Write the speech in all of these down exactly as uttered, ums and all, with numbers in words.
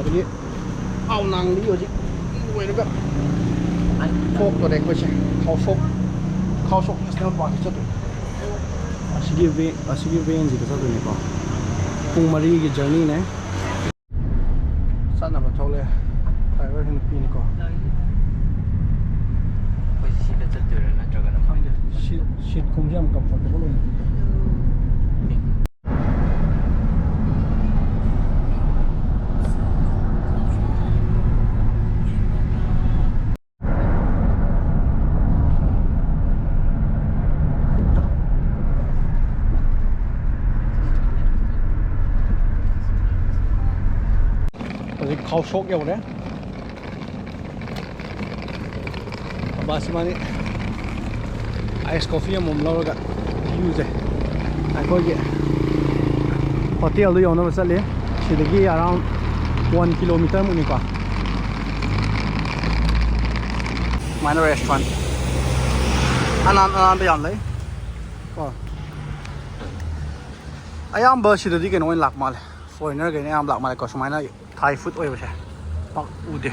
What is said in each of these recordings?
ꯑꯗꯒꯤ ꯑꯥꯎ ꯅꯥꯡꯗꯒꯤ ꯍꯧꯖꯤꯛ ꯂꯣꯏꯔꯒ ꯊꯣꯛꯇꯣꯔꯦ ꯑꯩꯈꯣꯏꯁꯦ꯫ ꯈꯥꯎꯁꯣꯛ, ꯈꯥꯎꯁꯣꯛ ꯅꯦꯁꯅꯦꯜ ꯄꯥꯔꯛꯇ ꯆꯠꯇꯣꯏꯅꯦ꯫ ꯑꯁꯤꯒꯤ ꯚꯦ-, ꯑꯁꯤꯒꯤ ꯚꯦꯟꯁꯤꯗ ꯆꯠꯇꯣꯏꯅꯦꯀꯣ꯫ ꯄꯨꯡ ꯃꯔꯤꯒꯤ ꯖꯔꯅꯤꯅꯦ꯫ ꯆꯠꯅꯕ ꯊꯣꯛꯂꯛꯑꯦ꯫ ꯗ꯭ꯔꯥꯏꯚꯔꯁꯤ ꯅꯨꯄꯤꯅꯤꯀꯣ꯫ ꯑꯩꯈꯣꯏ ꯁꯤꯗ ꯆꯠꯇꯣꯏꯔꯥ ꯅꯠꯇ꯭ꯔꯒꯅ ꯈꯪꯗꯦ꯫ ꯁꯤꯠ, ꯁꯤꯠ ꯈꯣꯡꯁꯦ ꯌꯥꯝ ꯀꯝꯐꯣꯔꯇꯦꯕꯜ ꯑꯣꯏꯅ꯫ ꯍꯧꯖꯤꯛ ꯈꯥꯎꯁꯣꯛ ꯌꯧꯔꯦ꯫ ꯕꯥꯁ ꯏꯕꯥꯅꯤ ꯑꯥꯏꯁ ꯀꯣꯐꯤ ꯑꯃꯃꯝ ꯂꯧꯔꯒ ꯚ꯭ꯌꯨꯁꯦ ꯑꯩꯈꯣꯏꯒꯤ ꯍꯣꯇꯦꯜꯗꯨ ꯌꯧꯅꯕ ꯆꯠꯂꯤ꯫ ꯁꯤꯗꯒꯤ around one kilometer ꯃꯨꯛꯅꯤꯀꯣ꯫ ꯁꯨꯃꯥꯏꯅ restaurant ꯑꯅꯥꯟ ꯑꯅꯥꯟꯕ ꯌꯥꯝ ꯂꯩ ꯀꯣ꯫ ꯑꯌꯥꯝꯕ ꯁꯤꯗꯗꯤ ꯀꯩꯅꯣ ꯑꯣꯏꯅ ꯂꯥꯛ ꯃꯥꯜꯂꯦ, ꯐꯣꯔꯦꯅꯔꯈꯩꯅ ꯑꯌꯥꯝꯕ ꯂꯥꯛ ꯃꯥꯜꯂꯦꯀꯣ꯫ ꯁꯨꯃꯥꯏꯅ ꯊꯥꯏ ꯐꯨꯗ ꯑꯣꯏꯕꯁꯦ ꯄꯥꯛ ꯎꯗꯦ꯫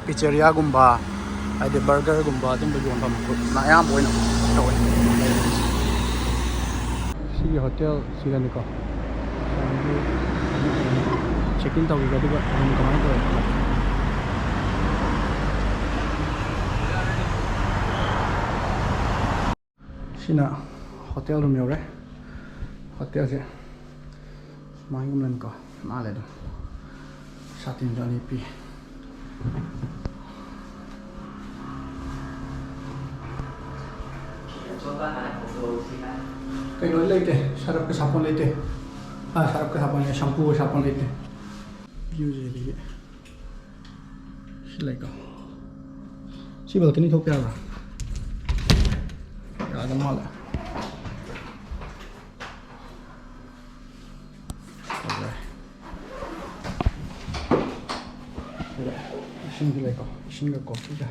ꯄꯤꯖꯦꯔꯤꯌꯥꯒꯨꯝꯕ, ꯍꯥꯏꯗꯤ ꯕꯔꯒꯔꯒꯨꯝꯕ ꯑꯗꯨꯝꯕ ꯌꯣꯟꯐꯝꯅ ꯑꯌꯥꯝꯕ ꯑꯣꯏꯅ ꯇꯧꯋꯦ꯫ ꯁꯤꯒꯤ ꯍꯣꯇꯦꯜ ꯁꯤꯗꯅꯤꯀꯣ꯫ ꯆꯦꯛ ꯏꯟ ꯇꯧꯈꯤꯕ ꯑꯗꯨꯒ ꯔꯨꯝ ꯀꯃꯥꯏꯅ ꯇꯧꯋꯦ? ꯁꯤꯅ ꯍꯣꯇꯦꯜ ꯔꯨꯝ ꯌꯧꯔꯦ꯫ ꯍꯣꯇꯦꯜꯁꯦ ꯁꯨꯃꯥꯏꯅ ꯂꯩꯀꯣ, ꯅꯥꯜꯂꯦ ꯑꯗꯨꯝ꯫ ꯁꯥꯇꯤꯟꯁꯨ ꯑꯅꯤ ꯄꯤ꯫ ꯀꯩꯅꯣꯗꯤ ꯂꯩꯇꯦ, ꯁꯔꯞꯀ ꯁꯥꯄꯣꯟ ꯂꯩꯇꯦ꯫ ꯑꯥ, ꯁꯔꯞꯀ ꯁꯥꯄꯣꯟ ꯂꯩ, ꯁꯝꯄꯨꯒ ꯁꯥꯄꯣꯟ ꯂꯩꯇꯦ꯫ ꯚ꯭ꯌꯨꯁꯦ ꯑꯗꯒꯤ ꯁꯤ ꯂꯩꯀꯣ꯫ ꯁꯤ ꯕꯦꯜꯀꯅꯤ ꯊꯣꯛꯄ ꯌꯥꯕ꯭ꯔꯥ? ꯌꯥꯗ ꯃꯥꯜꯂꯦ꯫ ꯐꯖꯔꯦ꯫ ꯁꯤꯗ ꯏꯁꯤꯡꯁꯨ ꯂꯩꯀꯣ, ꯏꯁꯤꯡꯒ ꯀꯣꯐꯤꯒ꯫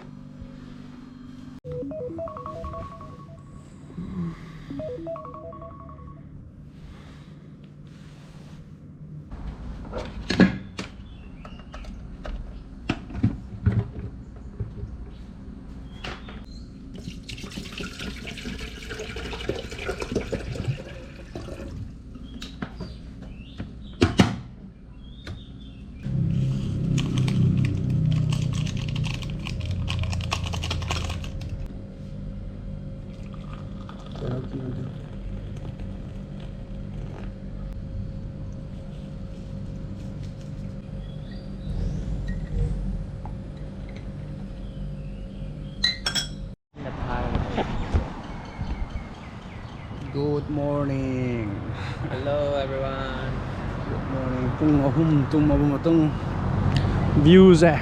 Good morning. Hello everyone. Good morning. ꯄꯨꯡ ꯑꯍꯨꯝ ꯇꯨꯝꯃꯕ ꯃꯇꯨꯡ ꯚ꯭ꯌꯨꯁꯦ꯫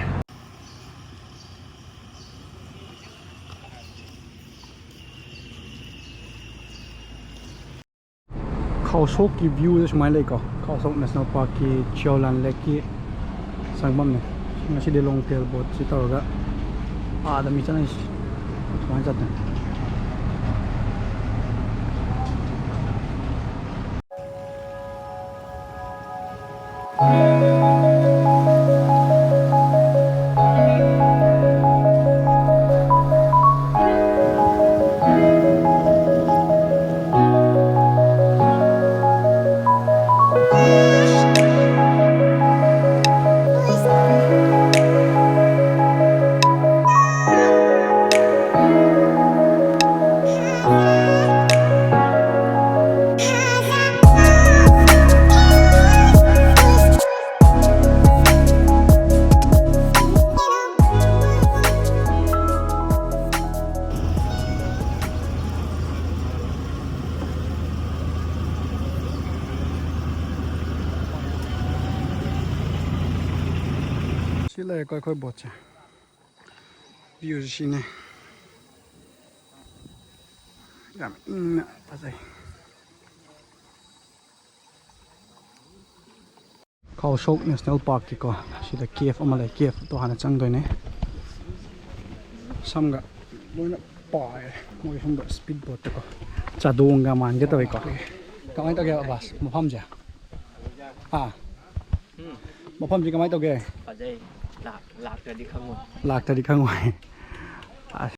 ꯈꯥꯎꯁꯣꯛꯀꯤ ꯚ꯭ꯌꯨꯁꯦ ꯁꯨꯃꯥꯏꯅ ꯂꯩꯀꯣ꯫ ꯈꯥꯎꯁꯣꯛ ꯅꯦꯁꯅꯦꯜ ꯄꯥꯔꯛꯀꯤ ꯆꯤꯌꯣꯂꯥꯟ ꯂꯦꯛꯀꯤ ꯁꯪꯐꯝꯅꯤ꯫ ꯉꯁꯤꯗꯤ ꯂꯣꯡ ꯇꯦꯜ ꯕꯣꯠꯁꯤ ꯇꯧꯔꯒ ꯑꯥꯗ ꯃꯤ ꯆꯠꯅꯩꯁꯤ꯫ ꯁꯨꯃꯥꯏꯅ ꯆꯠꯇꯅꯤ꯫ ꯁꯤ ꯂꯩꯔꯦꯀꯣ ꯑꯩꯈꯣꯏ ꯕꯣꯠꯁꯦ꯫ ꯚ꯭ꯌꯨꯁꯦ ꯁꯤꯅꯦ꯫ ꯌꯥꯝ ꯏꯪꯅ ꯐꯖꯩ꯫ ꯈꯥꯎꯁꯣꯛ ꯅꯦꯁꯅꯦꯜ ꯄꯥꯔꯛꯀꯤꯀꯣ, ꯁꯤꯗ ꯀꯦꯐ ꯑꯃ ꯂꯩ꯫ ꯀꯦꯐꯇꯣ ꯍꯥꯟꯅ ꯆꯪꯗꯣꯏꯅꯦ꯫ ꯁꯝꯒ ꯂꯣꯏꯅ ꯄꯥꯏꯔꯦ ꯃꯣꯏ ꯁꯣꯝꯗ ꯁ꯭ꯄꯤꯠ ꯕꯣꯠꯇꯀꯣ꯫ ꯆꯥꯗꯣꯡꯒ ꯃꯥꯟꯒꯦ ꯇꯧꯋꯤꯀꯣ꯫ ꯀꯃꯥꯏꯅ ꯇꯧꯒꯦ ꯑꯕꯥꯁ, ꯃꯐꯝꯁꯦ? ꯍꯥ? ꯃꯐꯝꯁꯤ ꯀꯃꯥꯏꯅ ꯇꯧꯒꯦ? ꯐꯖꯩ꯫ ꯂꯥꯛ-, ꯂꯥꯛꯇ꯭ꯔꯗꯤ ꯈꯪꯉꯣꯏ꯫ ꯂꯥꯛꯇ꯭ꯔꯗꯤ ꯈꯪꯉꯣꯏ꯫ ꯑꯁ꯫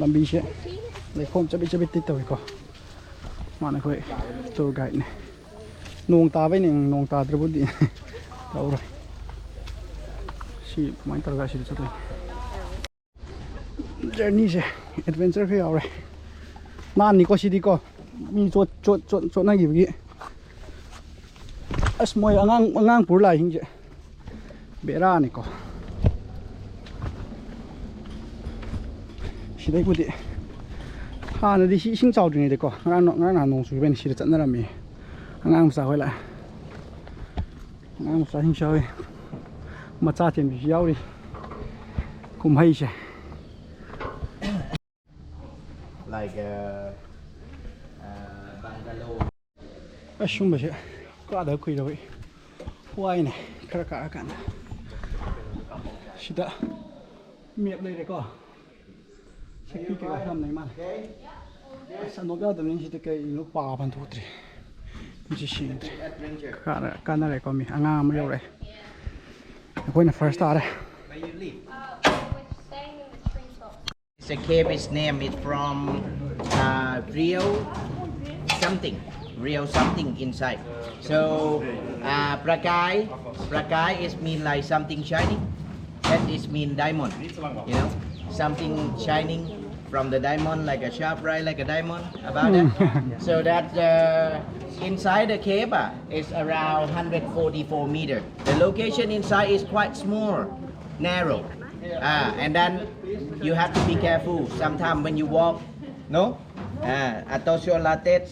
ꯂꯝꯕꯤꯁꯦ ꯂꯩꯈꯣꯝ ꯆꯕꯤꯠ ꯆꯕꯤꯠꯇꯤ ꯇꯧꯏꯀꯣ꯫ ꯃꯥꯅ ꯑꯩꯈꯣꯏ ꯇꯨꯔ ꯒꯥꯏꯗꯅꯦ꯫ ꯅꯣꯡ ꯇꯥꯕꯩꯅꯦ, ꯅꯣꯡ ꯇꯥꯗ꯭ꯔꯕꯨꯗꯤ ꯇꯧꯔꯣꯏ꯫ ꯁꯤ ꯑꯗꯨꯃꯥꯏꯅ ꯇꯧꯔꯒ ꯑꯁꯤꯗ ꯆꯠꯇꯣꯏꯅꯦ꯫ ꯖꯔꯅꯤꯁꯦ ꯑꯦꯗꯚꯦꯟꯆꯔ ꯈꯔ ꯌꯥꯎꯔꯦ꯫ ꯅꯥꯟꯅꯤꯀꯣ ꯁꯤꯗꯤꯀꯣ꯫ ꯃꯤ ꯆꯣꯠ-, ꯆꯣꯠ-, ꯆꯣꯠ-, ꯆꯣꯠꯅꯈꯤꯕꯒꯤ꯫ ꯑꯁ, ꯃꯣꯏ ꯑꯉꯥꯡ, ꯑꯉꯥꯡ ꯄꯨꯔ ꯂꯥꯛꯏꯁꯤꯡꯁꯦ ꯕꯦꯔꯥꯅꯤꯀꯣ꯫ ꯁꯤꯗꯩꯕꯨꯗꯤ ꯍꯥꯟꯅꯗꯤ ꯁꯤ ꯏꯁꯤꯡ ꯆꯥꯎꯗ꯭ꯔꯤꯉꯩꯗꯀꯣ, ꯉꯔꯥꯡ ꯉꯔꯥꯡ ꯅꯍꯥꯟ ꯅꯣꯡ ꯆꯨꯕꯩꯅ ꯁꯤꯗ ꯆꯠꯅꯔꯝꯃꯤ꯫ ꯑꯉꯥꯡ ꯃꯆꯥ ꯍꯣꯏ ꯂꯥꯛꯑꯦ꯫ ꯑꯉꯥꯡ ꯃꯆꯥꯁꯤꯡꯁꯨ ꯌꯥꯎꯏ꯫ ꯃꯆꯥ ꯆꯦꯟꯕꯤꯁꯨ ꯌꯥꯎꯔꯤ꯫ ꯀꯨꯝꯍꯩꯁꯦ꯫ Like, uh, uh, bungalow. ꯑꯁ, ꯁꯨꯝꯕꯁꯦ ꯀꯥꯗꯕ ꯀꯨꯏꯔꯕꯩ ꯋꯥꯏꯅꯦ꯫ ꯈꯔ ꯀꯥꯔꯀꯥꯟꯗ ꯁꯤꯗ ꯃꯦꯞ ꯂꯩꯔꯦꯀꯣ꯫ ꯁꯦꯛꯄꯤ ꯀꯩꯀꯥ ꯌꯥꯝ ꯂꯩ ꯃꯥꯜꯂꯦ꯫ ꯑꯁ, ꯑꯅꯣꯞ ꯌꯥꯎꯗꯕꯅꯤꯅ ꯁꯤꯗ ꯀꯩꯅꯣ ꯄꯥꯕ ꯊꯣꯛꯇ꯭ꯔꯦ꯫ ꯃꯁꯤ ꯁꯦꯡꯗ꯭ꯔꯦ꯫ ꯀꯥꯔ-, ꯀꯥꯟꯅꯔꯦꯀꯣ, ꯃꯤ ꯑꯉꯥꯡ ꯑꯃ ꯌꯧꯔꯛꯑꯦ꯫ ꯑꯩꯈꯣꯏꯅ ꯐꯥꯔꯁ ꯇꯥꯔꯦ꯫ Where you live? Uh, we're staying in the treetop. It's a cave, its name is from uh, Rio something, Rio something inside. So uh, Prakai, Prakai is mean like something shining. That is mean diamond, you know, something shining from the diamond, like a sharp bright, like a diamond, about that. So that uh, inside the cave uh, is around one hundred forty-four meter. The location inside is quite small, narrow, uh, and then you have to be careful. Sometimes when you walk, no, uh, atau so latet,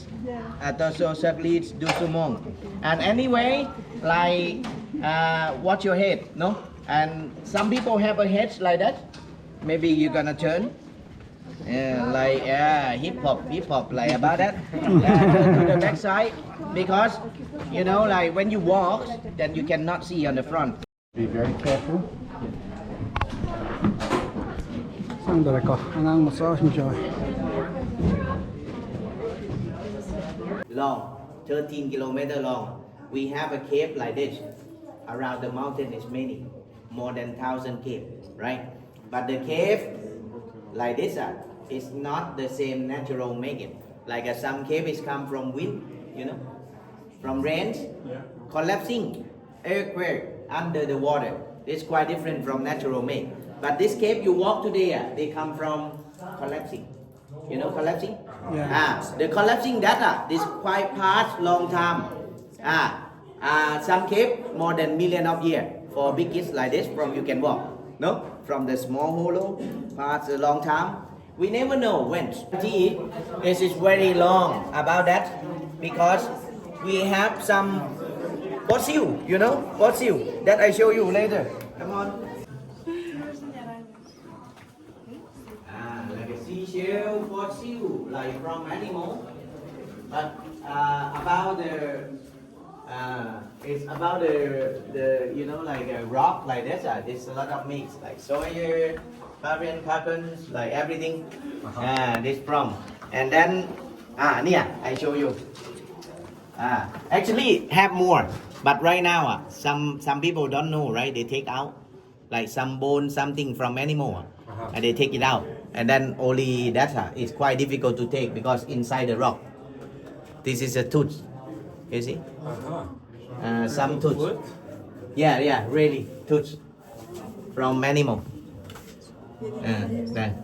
atau so circles do sumong. And anyway, like, uh, watch your head, no? And some people have a head like that. Maybe you're gonna turn. Yeah, like uh, hip hop, hip hop, like about that. Yeah, to the backside, because you know, like when you walk, then you cannot see on the front. Be very careful. ꯆꯪꯗꯣꯔꯦꯀꯣ, ꯑꯉꯥꯡ ꯃꯆꯥꯁꯤꯡꯁꯨ ꯌꯥꯎꯋꯦ꯫ Long, thirteen kilometer long. We have a cave like this. Around the mountain is many, more than thousand cave, right? But the cave like this uh, is not the same natural making. Like uh, some cave is come from wind, you know, from rains, collapsing, earthquake, under the water. It's quite different from natural make. But this cave you walk today, uh, they come from collapsing. You know collapsing? Yeah. Ah, the collapsing that uh, this quite past long time. Ah, uh, some cave more than million of year. For big kids like this, from you can walk. No, from the small hollow past a long time. We never know when. This is very long about that because we have some fossil, you know, fossil that I show you later. Come on. Ah, like a seashell fossil, like from animal, but uh, about the uh, it's about the the you know like a rock like this. Uh, there's a lot of mix like soil, carbon, carbons, like everything. Uh-huh. Uh, this from and then ah yeah, I show you. Ah, actually have more, but right now uh, some some people don't know, right? They take out like some bone, something from animal, uh, and they take it out, and then only that uh, it's quite difficult to take because inside the rock, this is a tooth. You see, uh, some tooth. Yeah, yeah, really tooth from animal. Uh, then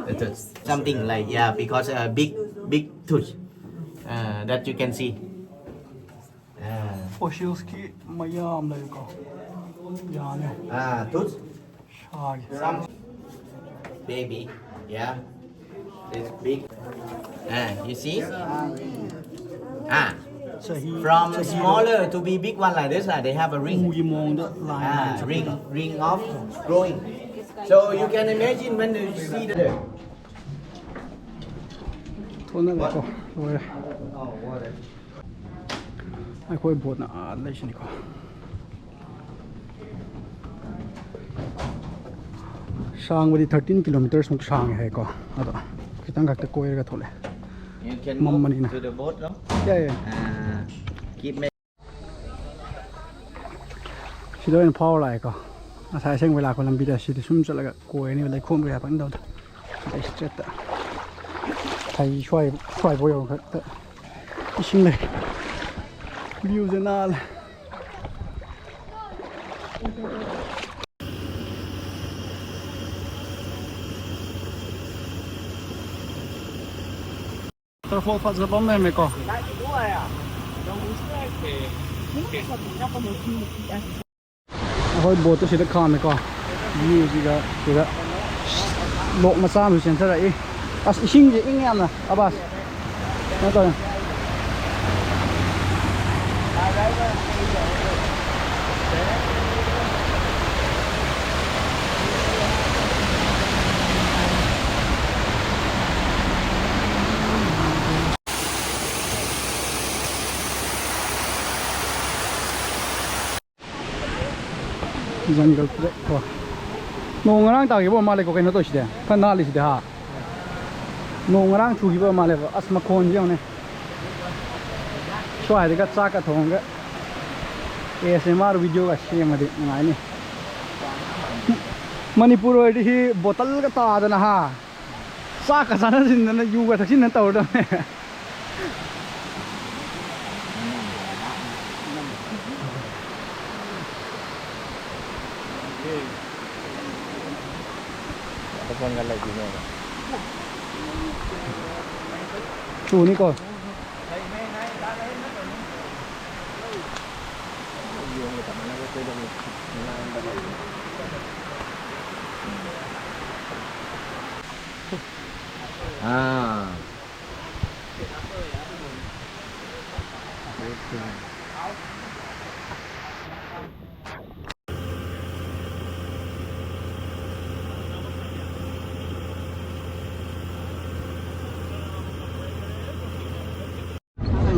the tooth, something like yeah, because a uh, big big tooth uh, that you can see. Uh, Fossilski mayam lay ko. Yani. Ah, tooth. Some baby. Yeah. It's big. Ah, you see? Ah. From smaller to be big one like this, ah, they have a ring. Ah, ring, ring of growing. So you can imagine when you see the. Oh, water. ꯑꯩꯈꯣꯏ ꯕꯣꯠꯅ ꯑꯥ ꯂꯩꯁꯤꯅꯤꯀꯣ꯫ ꯁꯥꯡꯕꯗꯤ thirteen ꯀꯤꯂꯣꯃꯤꯇꯔꯁꯃꯨꯛ ꯁꯥꯡꯉꯦ ꯍꯥꯏꯀꯣ꯫ ꯑꯗꯣ ꯈꯤꯇꯪ ꯈꯛꯇ ꯀꯣꯏꯔꯒ ꯊꯣꯛꯂꯛꯑꯦ꯫ ꯃꯝꯕꯅꯤꯅ꯫ ꯌꯥꯏ ꯌꯥꯏ꯫ ꯁꯤꯗ ꯑꯣꯏꯅ ꯐꯥꯎꯔ ꯂꯥꯛꯑꯦꯀꯣ꯫ ꯉꯁꯥꯏ ꯑꯁꯦꯡꯕꯩ ꯂꯥꯛꯄ ꯂꯝꯕꯤꯗ ꯁꯤꯗꯤ ꯁꯨꯝ ꯆꯠꯂꯒ ꯀꯣꯏꯔꯅꯤ, ꯂꯩꯈꯣꯝ ꯀꯩꯀꯥ ꯐꯖꯅ ꯇꯧꯗ꯫ ꯑꯗꯩ ꯏꯁꯇ꯭ꯔꯦꯠꯇ ꯍꯩ ꯁ꯭ꯋꯥꯏ ꯁ꯭ꯋꯥꯏꯐꯥꯎ ꯌꯧꯔꯒ ꯏꯁꯤꯡ ꯂꯩ꯫ ꯚ꯭ꯌꯨꯁꯦ ꯅꯥꯜꯂꯦ꯫ ꯋꯥꯇꯔꯐꯣꯜ ꯐꯖꯕ ꯑꯃ ꯂꯩꯔꯝꯃꯦꯀꯣ꯫ ꯑꯩꯈꯣꯏ ꯕꯣꯠꯇꯨ ꯁꯤꯗ ꯈꯥꯝꯃꯦꯀꯣ꯫ ꯚ꯭ꯌꯨꯁꯤꯒ ꯁꯤꯗ ꯂꯣꯛ ꯃꯆꯥ ꯑꯃꯁꯨ ꯆꯦꯟꯊꯔꯛꯏ꯫ ꯑꯁ, ꯏꯁꯤꯡꯁꯦ ꯏꯪꯉꯦ ꯌꯥꯝꯅ, ꯑꯕꯥꯁ꯫ ꯀꯩꯅꯣ ꯇꯧꯔꯦ꯫ Jungle trek ꯀꯣ꯫ ꯅꯣꯡ ꯉꯔꯥꯡ ꯇꯥꯈꯤꯕ ꯑꯣꯏ ꯃꯥꯜꯂꯦꯀꯣ, ꯀꯩꯅꯣ ꯇꯧꯔꯤꯁꯤꯗꯤ, ꯈꯔ ꯅꯥꯜꯂꯤꯁꯤꯗꯤ ꯍꯥ꯫ ꯅꯣꯡ ꯉꯔꯥꯡ ꯆꯨꯈꯤꯕ ꯑꯣꯏ ꯃꯥꯜꯂꯦꯕ꯫ ꯑꯁ, ꯃꯈꯣꯟꯁꯦ ꯌꯦꯡꯉꯨꯅꯦ꯫ ꯁ꯭ꯋꯥꯏꯗꯒ ꯆꯥꯛꯀ ꯊꯣꯡꯉꯒ ꯑꯦ ꯑꯦꯁ ꯑꯦꯝ ꯑꯥꯔ ꯚꯤꯗꯤꯑꯣꯒ ꯁꯦꯝꯃꯗꯤ ꯅꯨꯡꯉꯥꯏꯅꯤ꯫ ꯃꯅꯤꯄꯨꯔ ꯑꯣꯏꯔꯗꯤ ꯁꯤ ꯕꯣꯇꯜꯒ ꯇꯥꯗꯅ ꯍꯥ꯫ ꯆꯥꯛꯀ ꯆꯥꯅꯁꯤꯟꯗꯅ ꯌꯨꯒ ꯊꯛꯆꯤꯟꯗꯅ ꯇꯧꯔꯗꯕꯅꯦ꯫ ꯇꯨꯅꯤꯀꯣ꯫ ꯑꯥ꯫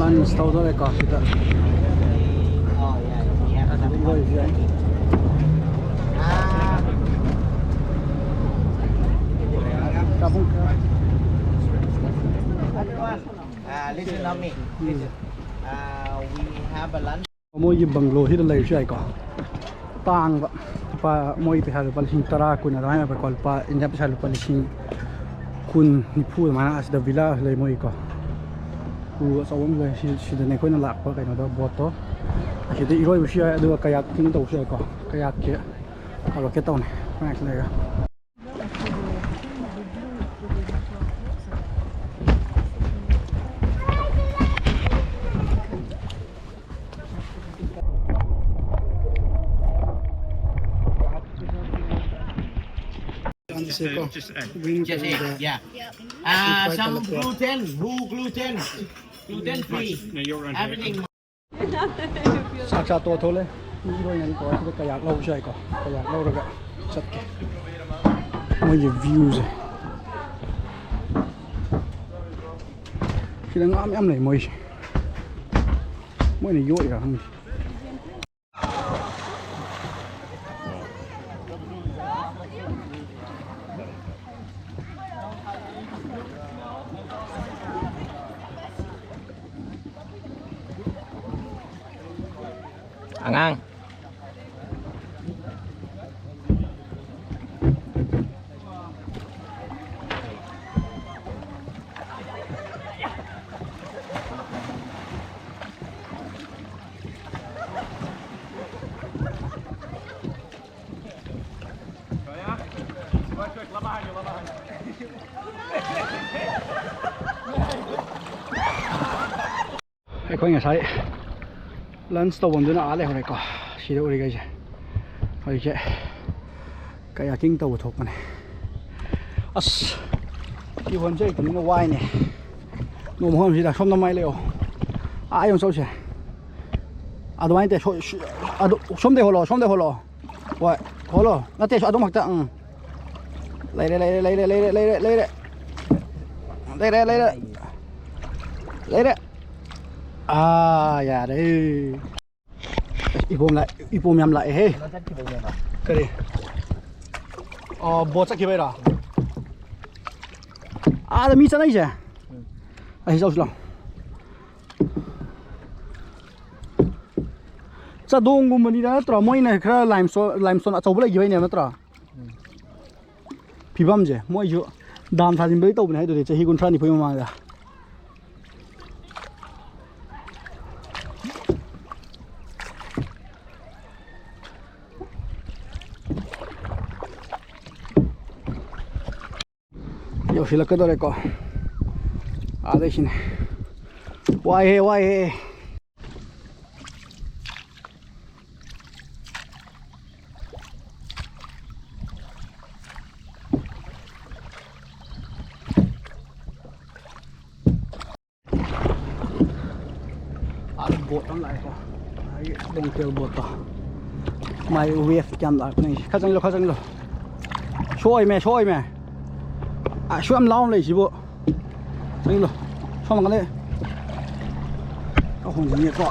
Lunch ꯇꯧꯗꯣꯔꯦꯀꯣ ꯁꯤꯗ꯫ ꯆꯥꯕꯨꯡ ꯈꯔ꯫ Uh, listen on me. Listen. Uh, we have a lunch. ꯃꯣꯏꯒꯤ ꯕꯪꯒ꯭ꯂꯣꯁꯤꯗ ꯂꯩꯔꯁꯨ ꯌꯥꯏꯀꯣ꯫ ꯇꯥꯡꯕ꯫ ꯂꯨꯄꯥ, ꯃꯣꯏ ꯄꯩꯁꯥ ꯂꯨꯄꯥ ꯂꯤꯁꯤꯡ ꯇꯔꯥ, ꯀꯨꯟ ꯑꯗꯨꯃꯥꯏꯅ ꯑꯣꯏꯕꯀꯣ꯫ ꯂꯨꯄꯥ ꯏꯟꯗꯤꯌꯥ ꯄꯩꯁꯥ ꯂꯨꯄꯥ ꯂꯤꯁꯤꯡ ꯀꯨꯟ, ꯅꯤꯐꯨ ꯑꯗꯨꯃꯥꯏꯅ ꯑꯁꯤꯗ ꯚꯤꯂꯥ ꯂꯩ ꯃꯣꯏꯒꯤꯀꯣ꯫ ꯄꯨꯜ ꯑꯆꯧꯕ ꯑꯃ ꯂꯩ꯫ ꯁꯤ-, ꯁꯤꯗꯅꯦ ꯑꯩꯈꯣꯏꯅ ꯂꯥꯛꯄ ꯀꯩꯅꯣꯗꯣ, ꯕꯣꯠꯇꯣ꯫ ꯑꯁꯤꯗ ꯏꯔꯣꯏꯕꯁꯨ ꯌꯥꯏ, ꯑꯗꯨꯒ ꯀꯌꯥꯛꯀꯤꯡ ꯇꯧꯕꯁꯨ ꯌꯥꯏꯀꯣ꯫ ꯀꯌꯥꯛꯀꯤ ꯇꯧꯔꯛꯀꯦ ꯇꯧꯅꯦ꯫ ꯉꯥꯏꯍꯥꯛ ꯂꯩꯔꯒ꯫ Just egg. Just egg, yeah. Uh, some gluten, who gluten? Gluten free. No, you're on here. Everything. ꯆꯥꯛ ꯆꯥ ꯇꯣꯛꯑ ꯊꯣꯛꯂꯦ꯫ ꯃꯤ ꯂꯣꯏꯅꯅꯤꯀꯣ꯫ ꯁꯤꯗ ꯀꯌꯥꯛ ꯂꯧꯕꯁꯨ ꯌꯥꯏꯀꯣ꯫ ꯀꯌꯥꯛ ꯂꯧꯔꯒ ꯆꯠꯀꯦ꯫ ꯃꯣꯏꯒꯤ ꯚ꯭ꯌꯨꯁꯦ꯫ ꯁꯤꯗ ꯉꯥ ꯃꯌꯥꯝ ꯂꯩ ꯃꯣꯏꯁꯦ꯫ ꯃꯣꯏꯅ ꯌꯣꯛꯏꯔꯥ ꯈꯪꯗꯦ꯫ ꯑꯉꯥꯡ꯫ ꯑꯩꯈꯣꯏ ꯉꯁꯥꯏ lunch ꯇꯧꯐꯝꯗꯨꯅ ꯑꯥ ꯂꯩꯍꯧꯔꯦꯀꯣ꯫ ꯁꯤꯗ ꯎꯔꯤꯈꯩꯁꯦ ꯍꯧꯖꯤꯛꯁꯦ kayaking ꯇꯧꯕ ꯊꯣꯛꯄꯅꯦ꯫ ꯑꯁ, ꯀꯤꯍꯣꯟꯁꯦ ꯍꯩꯇꯕꯅꯤꯅ ꯋꯥꯏꯅꯦ꯫ ꯅꯣꯡꯃ ꯍꯣꯟꯁꯤꯗ ꯁꯣꯝꯗ ꯃꯥꯏ ꯂꯩꯌꯣ꯫ ꯑꯥ ꯌꯧ ꯆꯧꯁꯦ꯫ ꯑꯗꯨꯃꯥꯏꯅ ꯇꯧ-, ꯁꯣ-, ꯁꯣ-, ꯑꯗꯨ, ꯁꯣꯝꯗꯩ ꯍꯣꯜꯂꯣ, ꯁꯣꯝꯗꯩ ꯍꯣꯜꯂꯣ꯫ ꯍꯣꯏ, ꯍꯣꯜꯂꯣ꯫ ꯅꯠꯇꯦ, ꯑꯗꯨꯃꯛꯇ, ꯎꯝ꯫ ꯂꯩꯔꯦ, ꯂꯩꯔꯦ, ꯂꯩꯔꯦ꯫ ꯂꯩꯔꯦ, ꯂꯩꯔꯦ꯫ ꯂꯩꯔꯦ꯫ ꯑꯥ, ꯌꯥꯔꯦ꯫ ꯏꯄꯣꯝ ꯂꯥꯛ-, ꯏꯄꯣꯝ ꯌꯥꯝ ꯂꯥꯛꯑꯦꯍꯦ꯫ ꯀꯩꯅꯣ ꯆꯠꯈꯤꯕꯩꯅꯦꯕ꯫ ꯀꯔꯤ? ꯑꯣ, ꯕꯣꯠ ꯆꯠꯈꯤꯕꯩꯔꯣ? ꯑꯥꯗ ꯃꯤ ꯆꯠꯅꯩꯁꯦ? ꯎꯝ꯫ ꯑꯩ ꯆꯧꯁꯤ ꯂꯥꯎ꯫ ꯆꯥꯗꯣꯡꯒꯨꯝꯕꯅꯤꯗ ꯅꯠꯇ꯭ꯔꯣ? ꯃꯣꯏꯅ ꯈꯔ limestone, limestone ꯑꯆꯧꯕ ꯂꯩꯈꯤꯕꯩꯅꯦꯕ ꯅꯠꯇ꯭ꯔꯣ? ꯎꯝ꯫ ꯐꯤꯕꯝꯁꯦ ꯃꯣꯏꯁꯨ dam ꯁꯥꯖꯤꯟꯕꯒꯤ ꯇꯧꯕꯅꯦ ꯍꯥꯏꯗꯨꯗꯤ ꯆꯍꯤ ꯀꯨꯟꯊ꯭ꯔꯥ ꯅꯤꯐꯨꯒꯤ ꯃꯃꯥꯡꯗ꯫ ꯌꯧꯁꯤꯜꯂꯛꯀꯗꯧꯔꯦꯀꯣ꯫ ꯑꯥꯗꯩꯁꯤꯅꯦ꯫ ꯋꯥꯏꯍꯦ, ꯋꯥꯏꯍꯦ꯫ ꯕꯣꯠ ꯑꯃ ꯂꯥꯛꯑꯦꯀꯣ꯫ ꯃꯥꯒꯤ ꯂꯣꯡꯇꯦꯜ ꯕꯣꯠꯇꯣ꯫ ꯃꯥꯒꯤ ꯋꯦꯐ ꯀꯌꯥꯝ ꯂꯥꯛꯄꯅꯣ ꯌꯦꯡꯁꯤ꯫ ꯈꯔ ꯆꯪꯁꯤꯜꯂꯣ, ꯈꯔ ꯆꯪꯁꯤꯜꯂꯣ꯫ ꯁꯣꯛꯑꯣꯏꯃꯦ, ꯁꯣꯛꯑꯣꯏꯃꯦ꯫ ꯑ, ꯁꯨꯛ ꯌꯥꯝ ꯂꯥꯎꯅ ꯂꯩꯁꯤꯕꯨ꯫ ꯆꯪꯁꯤꯜꯂꯣ꯫ ꯁꯣꯝ ꯅꯥꯀꯟꯗ ꯈꯔ ꯍꯣꯟꯖꯤꯟꯒꯦꯀꯣ꯫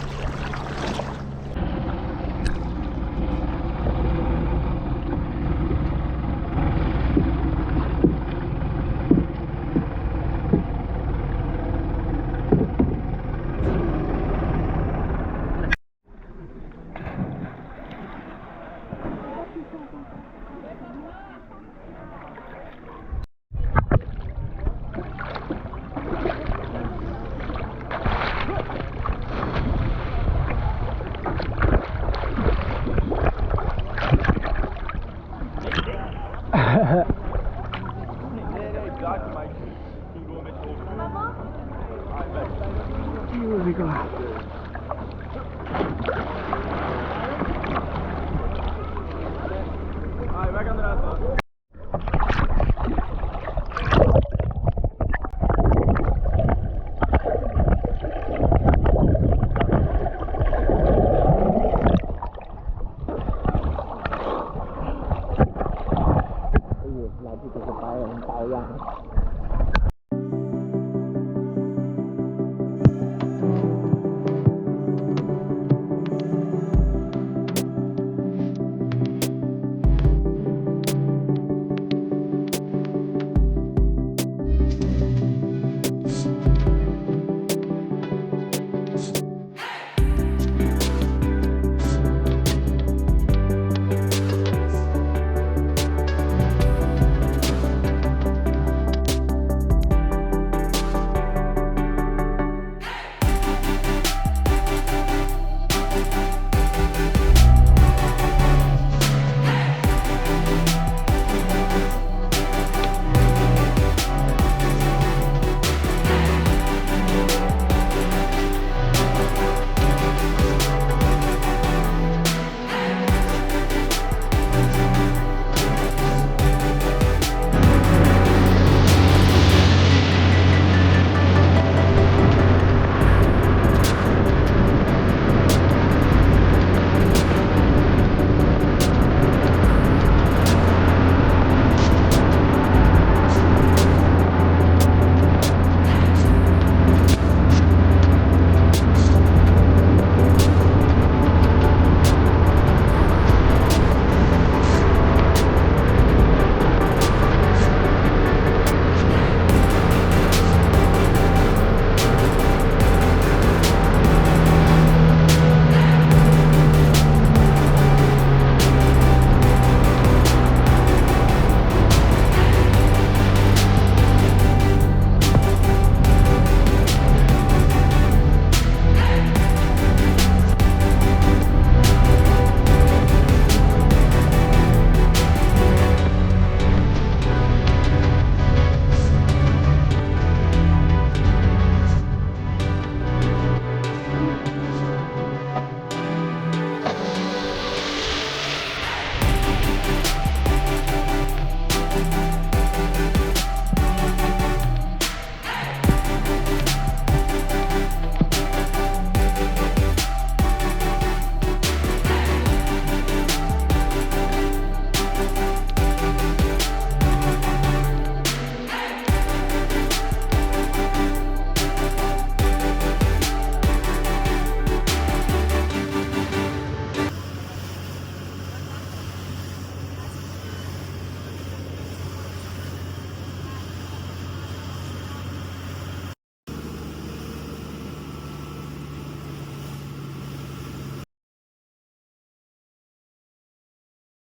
Here we go.